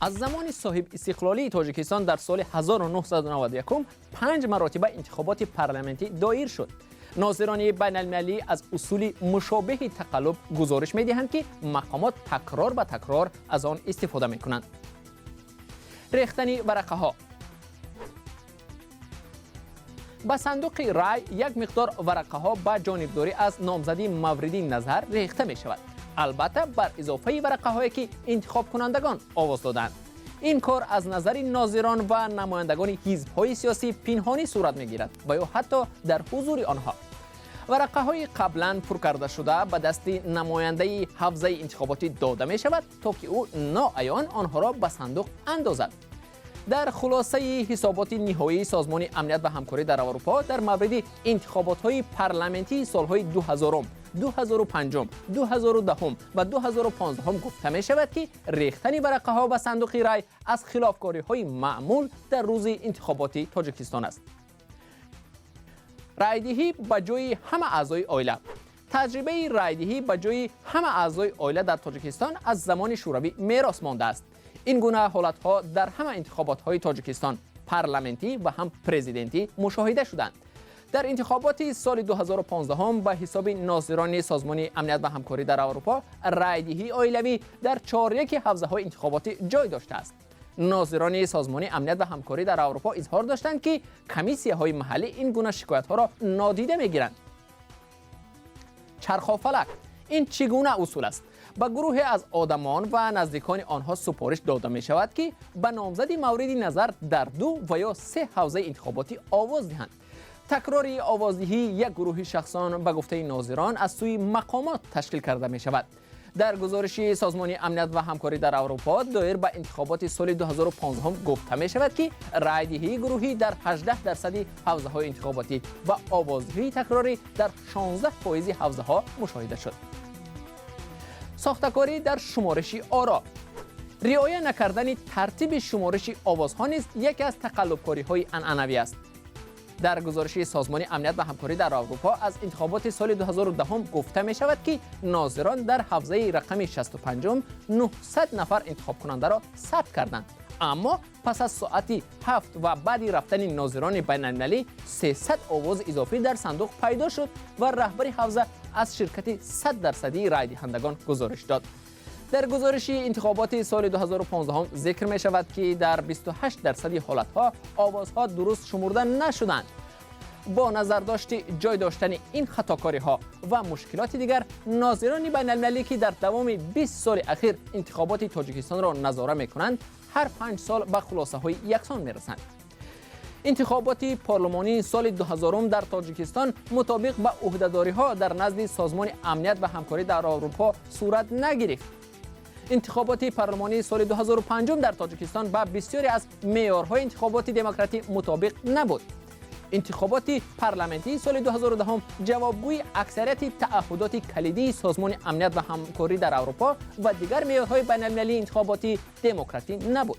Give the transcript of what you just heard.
Аз замони соҳибистиқлолии Тоҷикистон дар соли 1991 панҷ маротиба интихоботи парламентӣ доир шуд. Нозирони байналмилалӣ аз усули мушобеҳи тақаллуб гузориш медиҳанд, ки мақомот такрор ба такрор аз он истифода мекунанд. Рехтани варақаҳо ба сандуқи рай як миқдор варақаҳо ба ҷонибдорӣ аз номзадии мавриди назар рехта мешавад, албатта, бар изофаи варақаҳое, ки интихобкунандагон овоз доданд. Ин кор аз назари нозирон ва намояндагони ҳизбҳои сиёсӣ пинҳонӣ сурат мегирад ва ё ҳатто дар ҳузури онҳо. Варақаҳои қаблан пур кардашуда ба дасти намояндаи ҳавзаи интихоботӣ дода мешавад, то ки ӯ ноаён онҳоро ба сандуқ андозад. Дар хулосаи ҳисоботи ниҳоии Созмони амният ва ҳамкорӣ дар Аврупо дар мавриди интихоботҳои парламентии солҳои 2000, 2005, 2010 ва 2015 гуфта мешавад, ки рехтани варақаҳо ба сандуқи рай аз хилофкориҳои маъмул дар рӯзи интихоботи Тоҷикистон аст. Райдиҳӣ ба ҷои ҳама аъзои оила. Таҷрибаи райдиҳӣ ба ҷои ҳама аъзои оила дар Тоҷикистон аз замони Шӯравӣ мерос мондааст. Ин гуна ҳолатҳо дар ҳама интихоботҳои Тоҷикистон, парламентӣ ва ҳам президентӣ, мушоҳида шуданд. Дар интихоботи соли 2015, ба ҳисоби нозирони Созмони амният ва ҳамкорӣ дар Аврупо, райдиҳии оилавӣ дар чоряки ҳавзаҳои интихоботӣ ҷой доштааст. Нозирони Созмони амният ва ҳамкорӣ дар Аврупо изҳор доштанд, ки комиссияҳои маҳаллӣ ин гуна шикоятҳоро нодида мегиранд. Чархофалак. Ин чӣ гуна усул аст? Ба гурӯҳе аз одамон ва наздикони онҳо супориш дода мешавад, ки ба номзади мавриди назар дар ду ва ё се ҳавзаи интихоботӣ овоз диҳанд. Такрори овоздиҳии як гурӯҳи шахсон, ба гуфтаи нозирон, аз сӯи мақомот ташкил карда мешавад. Дар гузориши Созмони амният ва ҳамкорӣ дар Аврупо доир ба интихоботи соли 2015 гуфта мешавад, ки райдиҳии гурӯҳӣ дар 18 дарсади ҳавзаҳои интихоботӣ ва овоздиҳии такрорӣ дар 16 фоизи ҳавзаҳо мушоҳида шуд. Сохтакорӣ дар шумориши оро. Риоя накардани тартиби шумориши овозҳо низ яке аз тақаллубкориҳои анъанавӣ аст. Дар гузориши Созмони амният ва ҳамкорӣ дар Аврупо аз интихоботи соли 2010 гуфта мешавад, ки нозирон дар ҳавзаи рақами 65 900 нафар интихобкунандаро сабт карданд, аммо пас аз соати 7 ва баъди рафтани нозирони байналмилалӣ 300 овози изофӣ дар сандуқ пайдо шуд ва раҳбари ҳавза аз ширкати 100 дарсадии райдиҳандагон гузориш дод. Дар гузориши интихоботи соли 2015 зикр мешавад, ки дар 28 дарсади ҳолатҳо овозҳо дуруст шумурда нашуданд. Бо назардошти ҷой доштани ин хатокориҳо ва мушкилоти дигар, нозирони байналмилалӣ, ки дар давоми 20 соли ахир интихоботи Тоҷикистонро назора мекунанд, ҳар 5 сол ба хулосаҳои яксон мерасанд. Интихоботи парлумонии соли 2000 дар Тоҷикистон мутобиқ ба ӯҳдадориҳо дар назди Созмони амният ва ҳамкорӣ дар Аврупо сурат нагирифт. Интихоботи парлумонии соли 2005 дар Тоҷикистон ба бисёре аз меъёрҳои интихоботи демократӣ мутобиқ набуд. Интихоботи парламентии соли 2010 ҷавобгӯи аксарияти таъаҳҳудоти калидии Созмони амният ва ҳамкорӣ дар Аврупо ва дигар меъёрҳои байналмилалии интихоботи демократӣ набуд.